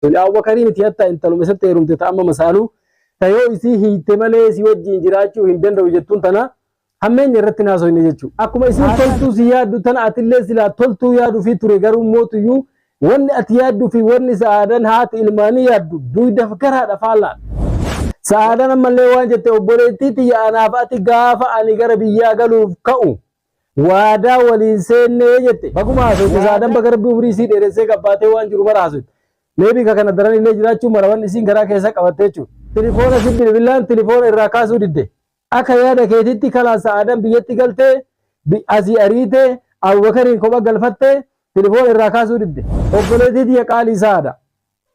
Tole Abubakarii miti hatta intaluma isatti heerumte ta amma masaaluu ta yoo isii hiite malee si wajjiin jiraachuu hin danda'u jettuun tana hammeenya irratti hin haasofne jechuudha. Akkuma isiin toltuu si yaaddu tana atillee silaa toltuu yaadu fi ture garuu mootuyyuu wanni ati yaaddu fi wanni sa'aadan haati ilmaanii yaaddu duydaaf garaadha faallaa. Sa'aadan ammallee waan jette obboleettii tiyya anaaf ati gaafa ani gara biyyaa galuuf ka'u waadaa waliin seennee jette. Baguma haasofte sa'aadan baga rabbi umrii isii dheeressee gabbaatee waan jiru mara haasofte. Maybe ka kana daran illee jiraachuu mara wanni isiin garaa keessa qabatte jechuudha. Tilifoona si bilbilaan tilifoona irraa kaasuu didde. Akka yaada keetitti kalaa sa'aadan biyyatti galtee asii ariitee Abubakariin kopha galfattee tilifoona irraa kaasuu didde. Obboleettii tiyya qaalii sa'aada.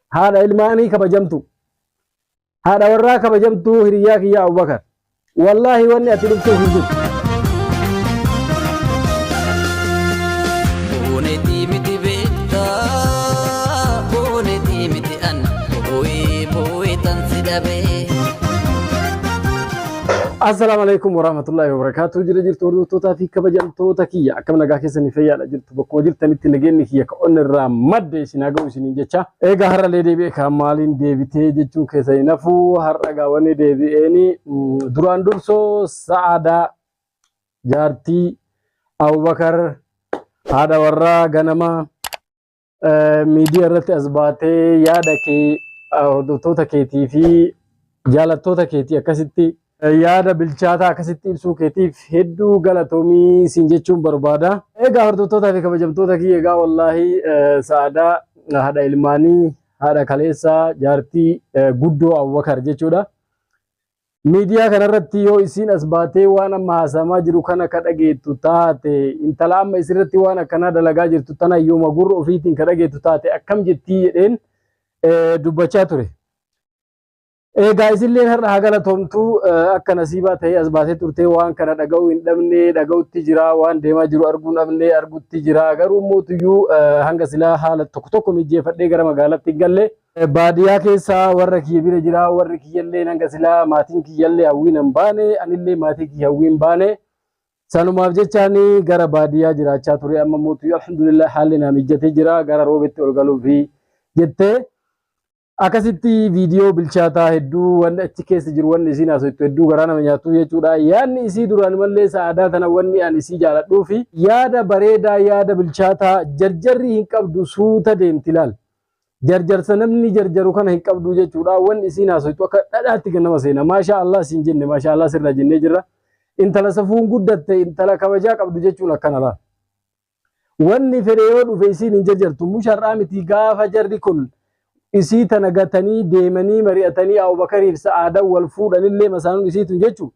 Haadha ilmaanii kabajamtu. Haadha warraa kabajamtuu hiriyyaa kiyya Abubakar. Wallaahi wanni ati dhuftuuf hin jiru. Boonetii miti beektaa, boonetii miti an, boo'ee boo'ee tan si dhabee. Assalaamu alaikum warahmatullahi wabarakatuh. Jira jirtu hordoftootaa fi kabajamtoota kiyya. Akkam nagaa keessanii fayyaadha jirtu. Bakkuma jirtanitti nageenyi kiyya ka onni irraa madde isin haa ga'u isiniin jecha. Egaa har'allee deebi'e kan maaliin deebitee jechuun keessa hin hafu. Har'a gaa wanni deebi'eeni duraan dursoo Sa'aadaa jaartii Abubakar haadha warraa ganama miidiyaa irratti as baatee yaada kee hordoftoota keetii fi jaalattoota keetii akkasitti yaada bilchaataa akkasitti ibsuu keetiif hedduu galatoomii siin jechuun barbaada. Egaa hordoftootaa fi kabajamtoota kiyya egaa wallaahi Sa'aadaa haadha ilmaanii haadha kaleessaa jaartii guddoo Abubakar jechuudha. Miidiyaa kanarratti yoo isiin as baatee waan amma haasamaa jiru kana ka dhageettu taate intala amma isirratti waan akkanaa dalagaa jirtu tana yooma gurra ofiitiin ka dhageettu taate akkam jettii jedheen dubbachaa ture. Egaa isilleen har'a haa galatoomtu akka nasiibaa ta'ee as baatee turtee waan kana dhaga'uu hin dhabne dhaga'utti jira waan deemaa jiru arguu hin dhabne argutti jira garuu mootuyyuu hanga silaa haala tokko tokko mijjeeffadhee gara magaalaatti hin galle baadiyaa keessa warra kiyya bira jira warri kiyyallee hanga silaa maatiin kiyyallee hawwiin hin baane anillee maatii kiyya hawwiin hin baane sanumaaf jechaan gara baadiyaa jiraachaa ture amma mootuyyuu alhamdulillah haalli naa mijjatee jira gara roobetti ol galuufi jettee Akkasitti viidiyoo bilchaataa hedduu wanni achi keessa jiru wanni isiin haasoftu hedduu garaa nama nyaatu jechuudha. Yaadni isii duraan mallee sa'aadaa tana wanni ani isii jaaladhuu fi yaada bareedaa yaada bilchaataa jarjarrii hin qabdu suuta deemti laal. Jarjarsa namni jarjaru kana hin qabdu jechuudha. Wanni isiin haasoftu akka dhadhaatti kan nama seena. Maashaa Allah siin jenne maashaa Allah sirraa jennee jirra. Intala safuun guddatte intala kabajaa qabdu jechuun akkana laal. Wanni fedhe yoo dhufe isiin hin jarjartu. Musharraa miti gaafa jarri kun isii tana gatanii deemanii mari'atanii Abubakariif Sa'aadan wal fuudhanillee masaanuun isii tun jechuun.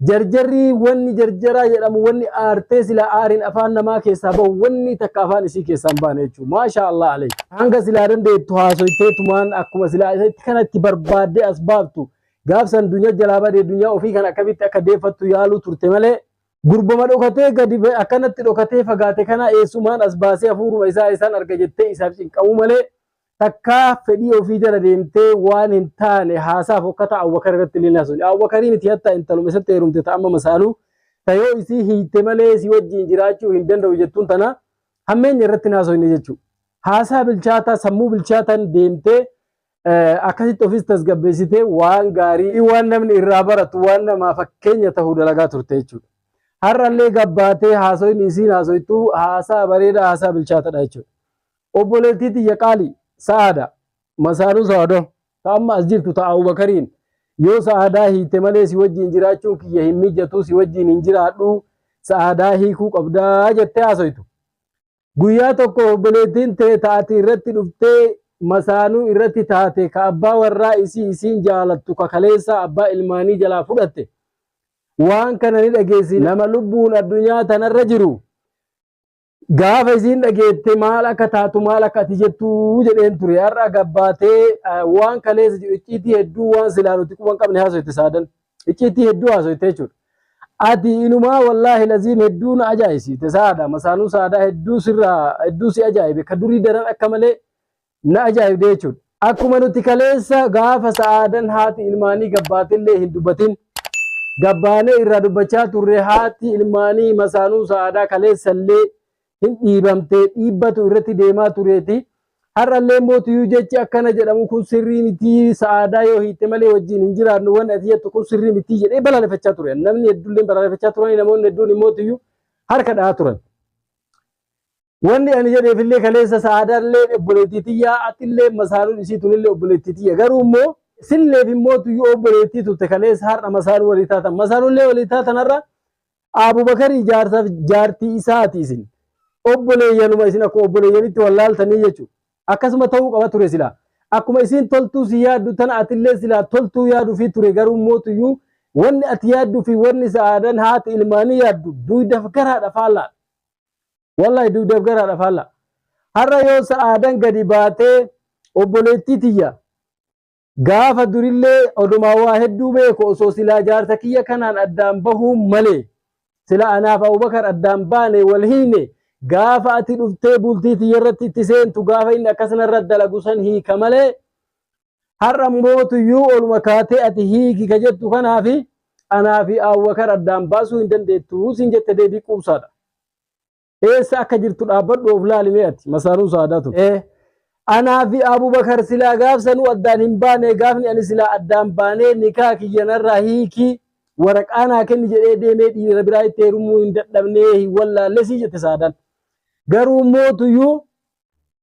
Jarjarri wanni jarjaraa jedhamu wanni aartee silaa aariin afaan namaa keessaa bahu wanni takka afaan isii keessaa hin baane jechuudha. Maashaa Allah alayhi. Hanga silaa dandeettu haasoyteetumaan akkuma silaa itti kanatti barbaaddee as baaftu gaafsan dunyaa jalaa badee dunyaa ofii kana akkamitti akka deeffattu yaaluu turte malee Gurbama dhokatee gadi ba'e akkanatti dhokatee fagaate kana eessumaan as baasee hafuuruma isaa isaan arga jettee isaaf cinqamuu malee takkaa fedhii ofii jala deemtee waan hin taane haasaa fokkataa Abubakar irratti illee haasofne. Abubakarii miti hatta intaluma isatti heerumte ta amma masaaluu ta yoo isii hiite malee si wajjiin jiraachuu hin danda'u jettuun tana hammeenya irratti hin haasofne jechuudha. Haasaa bilchaataa sammuu bilchaataan deemtee akkasitti ofis tasgabbeessitee waan gaarii waan namni irraa baratu waan namaa fakkeenya ta'uu dalagaa turte jechuudha. Har'allee gabbaatee haasoyni isiin haasoytu haasaa bareedaa haasaa bilchaatadha jechuudha. Obboleettii tiyya qaali sa'aada masaanuu sa'aadoo ta amma as jirtu ta Abubakariin yoo sa'aadaa hiite malee si wajjiin jiraachuun kiyya hin mijatuu si wajjiin hin jiraadhu sa'aadaa hiikuu qabdaa jettee haasoytu. Guyyaa tokko obboleettiin tee ta ati irratti dhuftee masaanuu irratti taate ka abbaa warraa isii isiin jaalattu ka kaleessaa abbaa ilmaanii jalaa fudhatte waan kana ni dhageessi nama lubbuun addunyaa tanarra jiru gaafa isiin dhageette maal akka taatu maal akka ati jettu jedheen ture har'a gabbaatee waan kaleessa jiru icciitii hedduu waan silaa nuti quban qabne haasoyte saadan. Icciitii hedduu haasoyte jechuudha. Ati inumaa wallaahi laziim hedduu na ajaa'ibsiifte saada masaanuu saadaa hedduu sirraa hedduu si ajaa'ibe ka durii daran akka malee na ajaa'ibde jechuudha. Akkuma nuti kaleessa gaafa sa'aadan haati ilmaanii gabbaatillee hin dubbatin gabbaanee irraa dubbachaa turre haati ilmaanii masaanuu sa'aadaa kaleessallee hin dhiibamte dhiibbatu irratti deemaa tureeti. Har'allee mootiyyuu jechi akkana jedhamu kun sirrii mitii, Sa'aadaa yoo hiitte malee wajjin hin jiraannu wanni ati jettu kun sirrii mitii jedhee balaaleffachaa ture. Namni hedduullee balaaleffachaa turani, namoonni hedduun immootiyyuu harka dha'aa turan. Wanni ani jedheefillee kaleessa Sa'aadaallee obboleettii tiyyaa, atillee masaanuun isii tunillee obboleettii tiyya, garuu immoo silleef immootiyyuu obboleettii turte kaleessa, har'a masaanuu walii taatan, masaanuullee walii taatan, har'a Abubakarii jaarsaaf jaartii isaati. Isin obboleeyyanuma, isin akkuma obboleeyyanitti wallaaltanii jechuudha. Akkasuma ta'uu qaba ture silaa. Akkuma isiin toltuu si yaaddu tana atillee silaa toltuu yaaduu fi ture, garuu mootuyyuu wanni ati yaadduu fi wanni Sa'aadan haati ilmaanii yaaddu duydaaf garaadha faallaa. Wallahi duydaaf garaadha faallaa. Har'a yoo Sa'aadan gadi baatee obboleettii tiyya gaafa durillee odumaa waa hedduu beeku, osoo silaa jaarsa kiyya kanaan addaan bahuun malee sila anaaf Abubakar addaan baane wal hiine, gaafa ati dhuftee bultii tiyya irratti itti seentu, gaafa inni akkasuma dalagu san hiika malee, har'a mootuyyuu oluma kaatee ati hiiki ka jettu kanaafi anaa fi Abubakar addaan baasuu hin dandeettu siin jette. Deebii quubsaadha. Eessa akka jirtu dhaabbadhu of laali mee ati masaanuu Sa'aadaa tun. Anaa fi Abubakar silaa gaafsanuu addaan hin baane, gaafni ani silaa addaan baanee nikaa kiyya narraa hiikii waraqaa naa kenni jedhee deemee dhiira biraa itti heerumuu hin dadhabnee hin wallaalle sii jette Sa'aadaan. Garuu mootuyyuu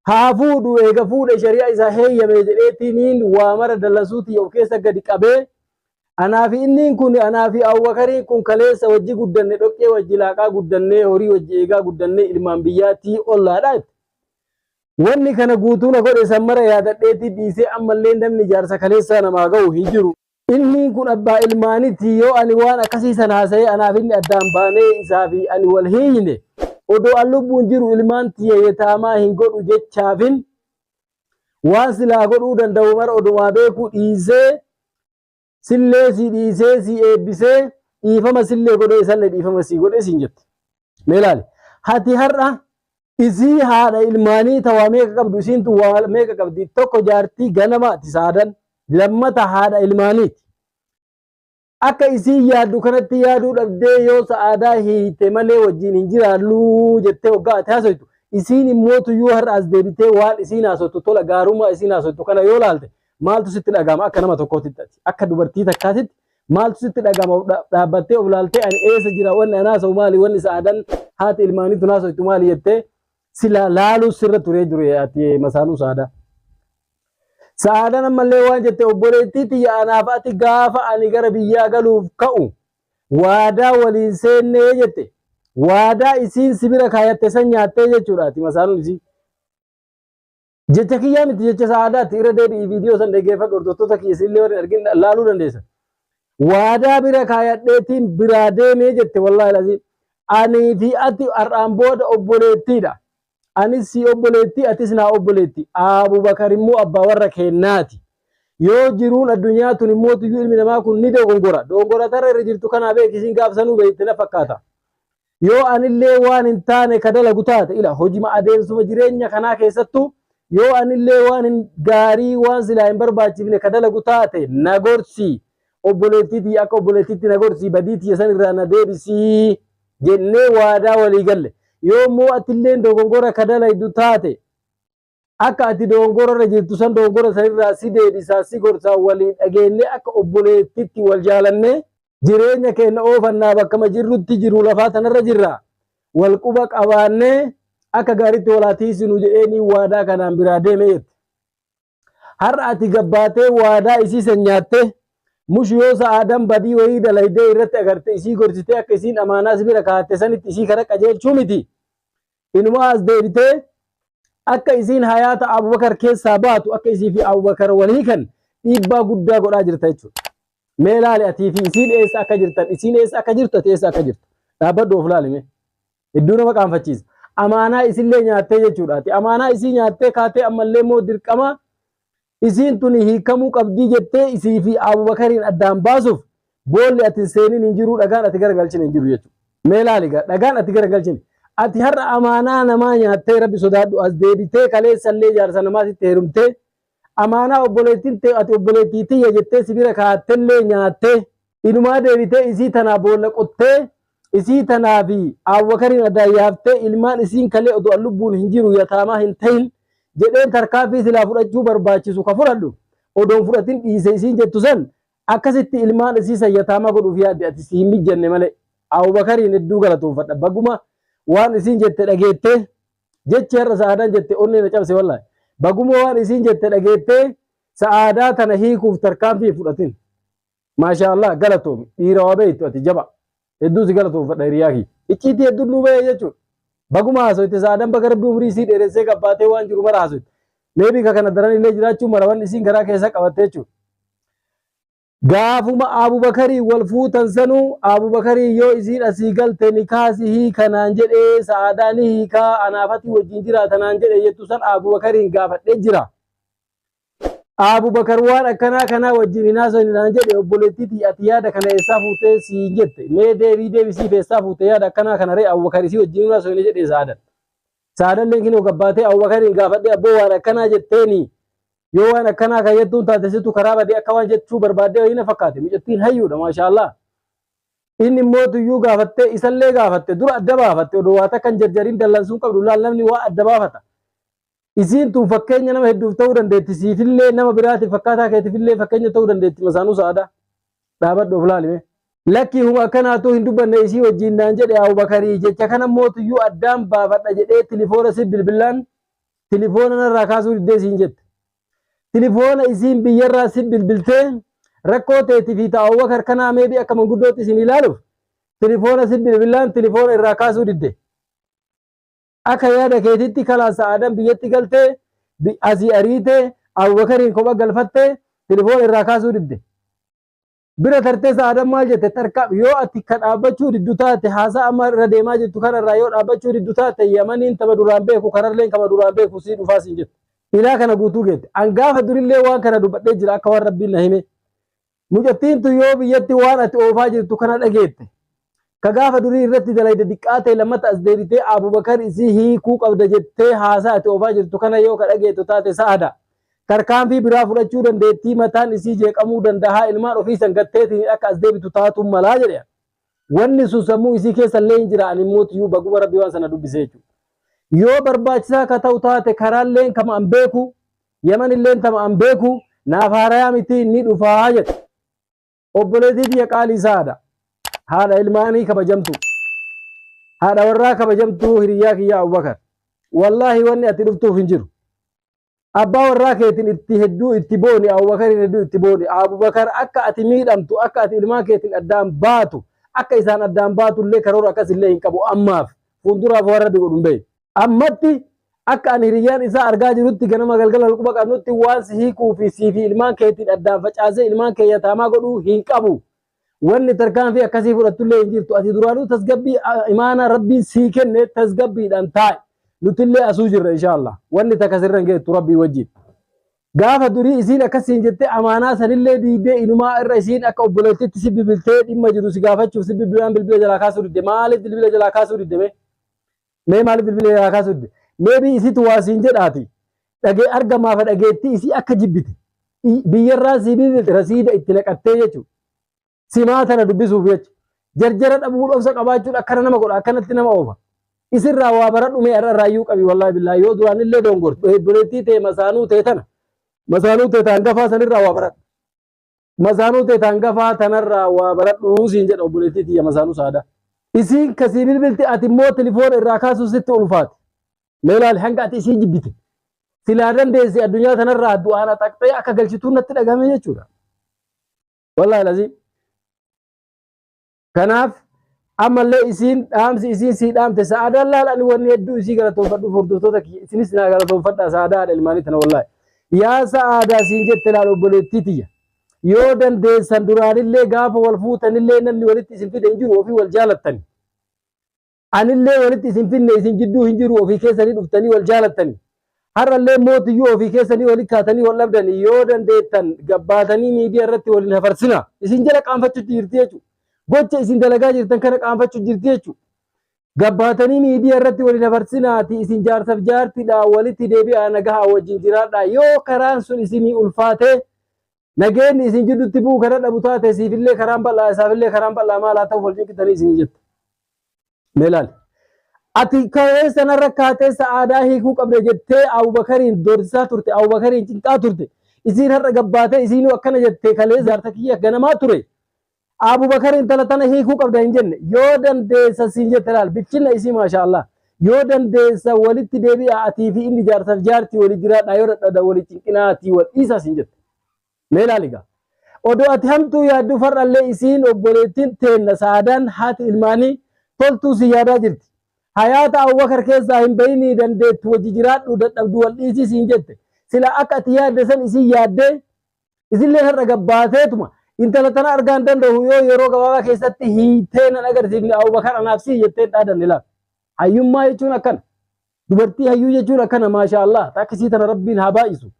haa fuudhu, eega fuudhe shari'a isaa heeyyame jedheetiniin waa mara dallansuutii of keessa gadi qabee, anaa fi inniin kun, anaa fi Abubakariin kun kaleessa wajji guddanne, dhoqqee wajji laaqaa guddannee, horii wajji eegaa guddannee, ilmaan biyyaatii ollaadha jette. Wanni kana guutuu na godhe san mara yaadadheetii dhiisee, ammallee namni jaarsa kaleessaa namaa ga'u hin jiru. Inni kun abbaa ilmaanitti, yoo ani waan akkasii san haasa'ee anaaf inni addaan baanee isaa fi ani wal hiiyne, odoo an lubbuun jiru ilmaan tiyya yetaamaa hin godhu jechaafin waan silaa godhuu danda'u mara odumaa beekuu dhiisee, sillee si dhiisee, si eebbisee, dhiifama sillee godhee, isallee dhiifama si godhee siin jette. Mee ilaali. Hati har'a isii haadha ilmaanii tawaa meeqa qabdu, isiin tun waa meeqa qabdi? Tokko jaartii ganamaati Saadan, lammata haadha ilmaaniiti. Akka isiin yaaddu kanatti yaaduu dhabdee yoo Sa'aadaa hiite malee wajjin hin jiraannu jettee waggaa ati haasoytu, isiin immoo tuyyuu har'a as deebitee waan isiin haasoftu, tola gaarummaa isiin haasoftu kana yoo laalte maaltu sitti dhaga'ama? Akka nama tokkootitti, ati akka dubartii takkaatitti maaltu sitti dhaga'ama? Dhaabbattee of laaltee ani eessa jira, wanni an haasa'u maali, wanni Sa'aadan haati ilmaanii tun haasoftu maali jettee sila laaluu sirra turee ture ati masaanuu Sa'aadaa. Sa'aadaan ammallee waan jette, obboleettii tiyya, anaaf ati gaafa ani gara biyyaa galuuf ka'u waadaa waliin seennee jette. Waadaa isiin si bira kaayatte san nyaattee jechuudha ati masaanuun isii. Jecha kiyyaa miti, jecha Sa'aadaatti. Irra deebi'i viidiyoo san dhaggeeffadhu, hordoftoota kiyya, isinillee warri argin laaluu dandeessa. Waadaa bira kaayadheetiin biraa deemee jette, wallaahi laziim. Anii fi ati har'aan booda obboleettiidha. Anis si obboleettii, atis naa obboleetti. Abubakar immoo abbaa warra keennaati. Yoo jiruun addunyaa tun immoo tuyyuu ilmi namaa kun ni dogongora. Dogongora tarra irra jirtu kanaa beeki, isiin gaafsanuu beekte na fakkaata. Yoo anillee waan hin taane ka dalagu taate, ila hojima adeemsuma jireenya kanaa keessattuu yoo anillee waan hin gaarii, waan silaa hin barbaachifne ka dalagu taate na gorsi. Obboleettii tiyya, akka obboleettiitti na gorsi, badii tiyya san irraa na deebisii jennee waadaa walii galle. Yoo immoo atilleen dogongora ka dalaydu taate, akka ati dogongora irra jirtu san dogongora sanirraa si deebisaa, si gorsaa, walii dhageennee akka obboleettitti wal jaalannee jireenya keenya oofannaa, bakkama jirrutti jiru lafaa tanarra jirra. Wal quba qabaannee akka gaariitti walaa tiisinu jedheeni waadaa kanaan biraa deeme jette. Har'a ati gabbaatee waadaa isii san nyaattee, mushu yoo Sa'aadan badii wayii dalaydee irratti agarte isii gorsitee akka isiin amaanaa si bira kaatte sanitti isii kara qajeelchuu miti. Inumaa as deebitee akka isiin hayaata Abubakar keessaa baatu, akka isii fi Abubakar walii kan dhiibbaa guddaa godhaa jirta jechuudha. Mee laali, atii fi isiin eessa akka jirtan, isiin eessa akka jirtu, ati eessa akka jirtu. Dhaabbadhu of laali mee. Hedduu nama qaanfachiisa. Amaanaa isillee nyaattee jechuudha. Ati amaanaa isii nyaattee kaatee ammallee immoo dirqama isiin tuni hiikamuu qabdii jettee isii fi Abubakariin addaan baasuuf boolli ati hin seenin hin jiru, dhagaan ati garagalchine hin jiru jechuudha. Mee laali gaa, dhagaan ati garagalchine. Ati har'a amaanaa namaa nyaattee, rabbi sodaadhu, as deebitee kaleessallee jaarsa namaatitti heerumtee amaanaa obboleettiin ta'e ati obboleettii tiyya jettee si bira kaattellee nyaattee, inumaa deebitee isii tanaa boolla qottee, isii tanaa fi Abubakariin addaan yaaftee, ilmaan isiin kalee odoo an lubbuun hin jiru yataamaa hin ta'in jedheen tarkaanfii silaa fudhachuu barbaachisu ka fudhadhu odoon fudhatin dhiise isiin jettu san akkasitti ilmaan isii san yataamaa godhuuf yaadde ati si hin mijjanne malee. Abubakariin hedduu galatoonfadha. Baguma waan isiin jette dhageettee jechi har'a Sa'aadaan jette onnee na cabse wallaahi. Baguma waan isiin jette dhageettee Sa'aadaa tana hiikuuf tarkaanfii hin fudhatin. Maashaa Allah galatoomi. Dhiira waa beektu ati jaba. Hedduu si galatoonfadha hiriyaa kiyya. Icciitii hedduun nuu bahee jechuudha. Baguma haasoyte Sa'aadaan baga rabbi umrii isii dheeressee gabbaatee waan jiru mara haasoyte. Meebii ka kana daran illee jiraachuu mala wanni isiin garaa keessa qabatte jechuudha. Gaafuma Abubakarii wal fuutan sanuu Abubakarii yoo isiin asii galte nikaa si hiika naan jedhee Sa'aadaa ni hiikaa anaaf ati wajjin jiraata naan jedhe jettu san Abubakariin gaafadhee jira. Abubakar waan akkanaa kanaa wajjin hin haasofne naan jedhe obboleettii tiyya ati yaada kana eessaa fuutee siin jette mee deebii deebisiif eessaa fuute yaada akkanaa kana ree Abubakar isii wajjin hin haasofne jedhe Sa'aadan. Sa'aadalleen kinoo gabbaatee Abubakariin gaafadhee abboo waan akkanaa jetteeni yoo waan akkanaa kan jettuun taate situ karaa badee akka waan jechuu barbaaddee wayii na fakkaate mucattiin hayyuudha maashaallah. Inni immoo tuyyuu gaafattee isallee gaafatte dura adda baafatte odoo waa takka hin jarjariin dallansuun qabdu laal namni waa adda baafata. Isiin tun fakkeenya nama hedduuf ta'uu dandeetti siifillee nama biraatiif fakkaataa keetifillee fakkeenya ta'uu dandeetti masaanuu sa'adaa. Dhaabadhu of laali mee. Lakkii huma akkanaatuu hin dubbanne isii wajjiin naan jedhe Abubakarii jecha kana mootuyyuu addaan baafadha jedhee tilifoona si bilbillaan tilifoona narraa kaasuu diddee siin jette. Tilifoona isiin biyyarraa si bilbiltee rakkoo teetii fi ta Abubakar kanaa meebii akka manguddootti isin ilaaluuf tilifoona si bilbillaan tilifoona irraa kaasuu didde. Akka yaada keetitti kalaas Sa'aadan biyyatti galtee asii ariitee Abubakariin kopha galfattee tilifoona irraa kaasuu didde. Bira tartee Sa'aadan maal jette tarkaa yoo ati ka dhaabbachuu diddu taate haasaa amma irra deemaa jirtu kanarraa yoo dhaabbachuu diddu taate Yamaniin tama duraan beeku kararleen kama duraan beeku sii dhufaa siin jette. Ilaa kana guutuu geette. An gaafa durillee waan kana dubbadhee jira akka waan rabbiin na hime. Mucattiin tun yoo biyyatti waan ati oofaa jirtu kana dhageette ka gaafa durii irratti dalayde diqqaa ta'e lammata as deebitee Abubakar isii hiikuu qabda jettee haasaa ati oofaa jirtu kana yoo ka dhageettu taate sa'ada. Tarkaanfii biraa fudhachuu dandeettii mataan isii jeeqamuu dandahaa ilmaan ofii san gatteetiin akka as deebitu taatuun malaa jedhe. Wanni sun sammuu isii keessa illee hin jira ani immoo tiyyuu baguma rabbi waan sana dubbisee jechuudha. Yoo barbaachisaa ka ta'u taate karaalleen kama an beeku Yaman illeen tama an beeku naaf haarayaa miti ni dhufaa jedhe. Obboleettii tiyya qaalii saada. Haadha ilmaanii kabajamtuu. Haadha warraa kabajamtuu hiriyyaa kiyyaa Abubakar. Wallaahi wanni ati dhuftuuf hin jiru. Abbaa warraa keetiin itti hedduu itti booni Abubakariin hedduu itti booni. Abubakar akka ati miidhamtu akka ati ilmaan keetiin addaan baatu akka isaan addaan baatu illee karoora akkas illee hin qabu ammaaf fuulduraaf waan rabbi godhu hin beeku. Ammatti akka ani hiriyyaan isaa argaa jirutti ganama galgala wal quba qabnutti waan si hiikuu fi sii fi ilmaan keetiin addaan facaasee ilmaan kee yataamaa godhuu hin qabu. Wanni tarkaanfii akkasii fudhattullee hin jirtu. Ati duraanuu tasgabbii imaanaa rabbiin sii kenne tasgabbiidhaan taa'i. Nutillee asuu jirra inshaallah. Wanni takka sirra hin geettu rabbii wajjin. Gaafa durii isiin akkas siin jettee amaanaa sanillee diidee inumaa irra isiin akka obboleettitti si bilbiltee dhimma jiru si gaafachuuf si bilbilaan bilbila jalaa kaasuu didde. Maaliif bilbila jalaa kaasuu didde mee? Mee maaliif bilbila jalaa kaasuu didde? Meebii isitu waa siin jedhaati. Dhagee argamaafa dhageettii isii akka jibbite. Biyyarraa sii bilbilte rasiida itti naqattee jechuudha. Simaa tana dubbisuuf jecha. Jarjara dhabuu dhofsa qabaachuun akkana nama godha akkanatti nama oofa. Isirraa waa baradhu mee har'a irraa qabi wallaahi billaahi yoo duraan illee dongorte obboleettii tee masaanuu tee tana masaanuu tee ta hangafaa sanirraa waa baradhu. Masaanuu tee ta hangafaa tanarraa waa baradhu siin jedha obboleettii tiyya masaanuu saadaa. Isiin kasii bilbilti ati immoo tilifoona irraa kaasuu sitti ulfaate. Mee laali hanga ati isii jibbite. Silaa dandeesse addunyaa tanarraa du'aan xaqxee akka galchituu natti dhagahame jechuudha. Wallaahi lazii. Kanaaf ammallee isiin dhaamsi isiin sii dhaamte sa'aadaan laal ani wanni hedduu isii galatoonfadhuuf hordoftoota kiyya isinis naa galatoonfadhaa sa'aadaa haadha ilmaanii tana wallaahi. Yaa sa'aadaa siin jette laal obboleettii tiyya. Yoo dandeessan duraanillee gaafa wal fuutanillee namni walitti isin fide hin jiru ofii wal jaalattani. Anillee walitti isin finne isin jidduu hin jiru ofii keessanii dhuftanii wal jaalattani. Har'allee mootiyyuu ofii keessanii wali kaatanii wal dhabdanii yoo dandeettan gabbaatanii miidiyaa irratti waliin hafarsina. Isin jala qaanfachuutti jirti jechuudha. Gocha isin dalagaa jirtan kana qaanfachuu jirti jechuudha. Gabbaatanii miidiyaa irratti waliin hafarsinaati isin jaarsaf jaartidha walitti deebi'aa nagahaa wajjin jiraadha. Yoo karaan sun isinii ulfaatee nageenni isin jidduutti bu'uu kana dhabu taate siifillee karaan bal'aa isaafillee karaan bal'aa maal haa ta'u wal cinqitanii isin jette. Mee ilaali. Ati kaleessa narra kaatee Sa'aadaa hiikuu qabda jettee Abubakariin doorsisaa turte, Abubakariin cinqaa turte. Isiin har'a gabbaatee isiinuu akkana jettee kaleessa jaarsa kiyya ganamaa ture. Abubakar intala tana hiikuu qabda hin jenne. Yoo dandeessa siin jette laal bilchinna isii maasha Allah. Yoo dandeessa walitti deebi'a atii fi inni jaarsaf jaartii wali jiraadha yoo dadhabda wali cinqinaatii wal dhiisaa siin jette. Mee laali gaa. Odoo ati hamtuu yaaddu far'allee isiin obboleettiin teenna Sa'aadaan haati ilmaanii toltuu si yaadaa jirti. Hayaata Abubakar keessaa hin bayinii dandeettu wajji jiraadhu dadhabdu wal dhiisii siin jette. Sila akka ati yaadde san isiin yaaddee isillee har'a gabbaateetuma intala tana argaa hin danda'u yoo yeroo gabaabaa keessatti hiitee nan agarsiifne Abubakar anaaf sii jettee dhaadanne laal. Hayyummaa jechuun akkana. Dubartii hayyuu jechuun akkana maasha Allah. Takkisii tana Rabbiin haa baay'isu.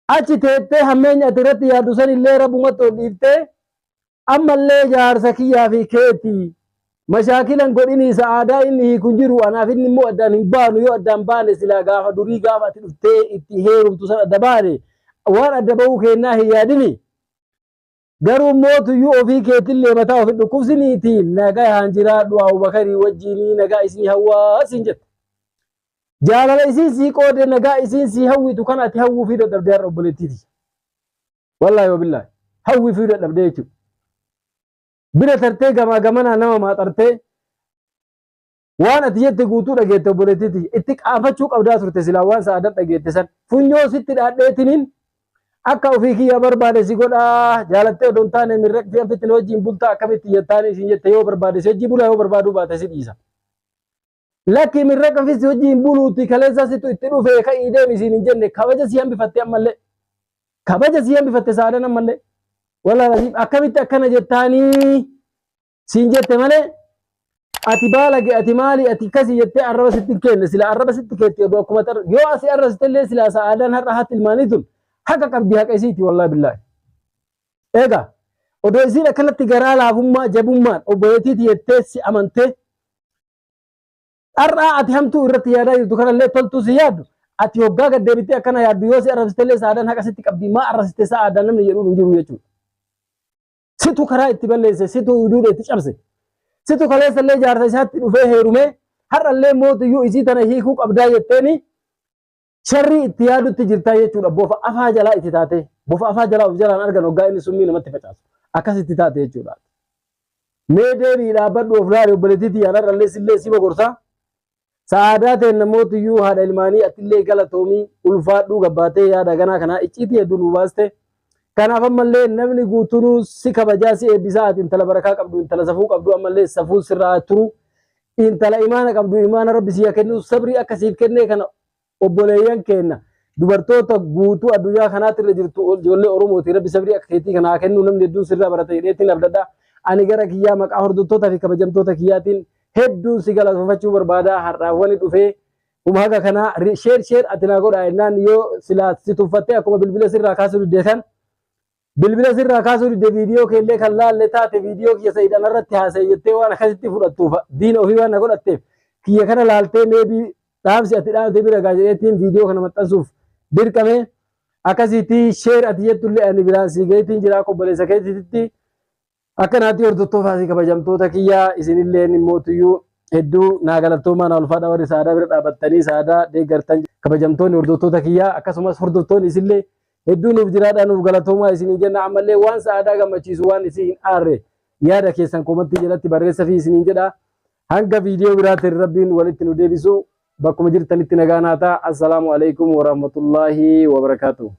Achi teettee hammeenya ati irratti yaaddu sanillee Rabbumatti ol dhiiftee ammallee jaarsa kiyyaa fi keeti mashaakilan godhinii sa'aadaa inni hiiku hin jiru anaaf inni immoo addaan hin baanu yoo addaan baane silaa gaafa durii gaafa ati dhuftee itti heerumtu san adda baane waan adda bahuu keennaa hin yaadini garuu mootuyyuu ofii keetillee mataa ofi dhukkubsiniiti nagayaan jiraadhu Abubakarii wajjiinii nagaa isinii hawwaa siin jette. Jaalala isiin sii qoode nagaa isiin sii hawwitu kana ati hawwuufii dadhabdee har'a obboleettiiti. Wallaahi wabillaahi hawwiifii dadhabdee jechuudha. Bira tartee gamaa gamanaa nama maaxartee waan ati jette guutuu dhageette obboleettiiti. Itti qaanfachuu qabdaa turte silaa waan sa'aadan dhageette san. Funyoo sitti dhaadheetiniin akka ofii kiyya barbaade si godhaa jaalattee odoo hin taane mirraqtii anfitti na wajjin bultaa akkamitti jettaan isiin jette yoo barbaade si wajjin bulaa yoo barbaaduu baate si dhiisa. Lakki mirraqa fi si wajjin buluuti kaleessa situ itti dhufee ka'ii deemi siin hin jenne kabaja si hambifatte ammallee. Kabaja si hambifatte saadan ammallee. Wallaahi akkamitti akkana jettaanii siin jette malee ati baalage ati maali ati kasi jettee arraba sitti hin kenne sila arraba sitti keetti odoo akkuma tar yoo asii arrasitellee silaa sa'aadaan har'a haati ilmaanii tun haqa qabdi haqa isiiti wallaahi billaahi. Egaa odoo isiin akkanatti garaa laafummaa jabummaan obboleettiiti jettee si amantee Har'aa ati hamtuu irratti yaadaa jirtu kanallee toltuu si yaaddu ati hoggaa gad deebittee akkana yaaddu yoo si arrabsitellee sa'aadaan haqa sitti qabdi maa arrabsite sa'aadaan namni jedhuun hin jiru jechuudha. Situ karaa itti balleesse situ duudha itti cabse situ kaleessallee jaarsa isaatti dhufee heerumee har'allee mootiyyuu isii tana hiikuu qabdaa jetteeni sharrii itti yaadutti jirtaa jechuudha bofa afaa jalaa itti taatee bofa afaa jalaa of jalaan argan hoggaa inni summii namatti facaasu akkas itti taate jechuudha. Mee deebii dhaabbadhu of laali obboleettii tiyyaan har'allee sillee sima gorsaa. Sa'aadaa teen namootiyyuu haadha ilmaanii atillee galatoomii ulfaadhuu gabbaatee yaada ganaa kanaa icciitii hedduu nuu baaste. Kanaaf ammallee namni guutunuu si kabajaa si eebbisaa ati intala barakaa qabdu intala safuu qabdu ammallee safuun sirraa turu intala imaana qabdu imaana rabbi siyaa kennu sabrii akka siif kennee kana obboleeyyan keenna dubartoota guutuu addunyaa kanaatti irra jirtu ijoollee Oromooti rabbi sabrii akka keetii kana haa kennu namni hedduun sirraa barata jedheetiin abdadha. Ani gara kiyyaa maqaa hordoftoota fi kabajamtoota kiyyaatiin hedduun si galatoomfachuu barbaada har'aawwani dhufee huma haga kanaa sheer sheer ati naa godhaa jennaan yoo silaa si tuffattee akkuma bilbila sirraa kaasuu didde kan Bilbila sirraa kaasuu didde viidiyoo keellee kan laalle taate viidiyoo kiyya Sa'id anarratti haasa'e jettee waan akkasitti fudhattuuf diina ofii waan na godhatteef kiyya kana laaltee meebii dhaamsi ati dhaamte bira gaa jedheetiin viidiyoo kana maxxansuuf dirqame akkasitti sheer ati jettullee ani biraan sii gaheetiin jira akka obboleessa keetiitti Akkanaatti hordoftootaa fi kabajamtoota kiyya isinilleen immootuyyuu hedduu naa galatoomaa naa ulfaadha warri saadaa bira dhaabattanii saadaa deeggartan kabajamtoonni hordoftoota kiyyaa akkasumas hordoftoonni isillee hedduu nuuf jiraadhaa nuuf galatoomaa isinii jenna ammallee waan sa'aadaa gammachiisu waan isin hin aarre yaada keessan koomantii jalatti barreessa fi isiniin jedha hanga viidiyoo biraatiin rabbiin walitti nu deebisu bakkuma jirtanitti nagaa naa ta'a assalaamu alaikum warahmatullaahi wabarakaatuh.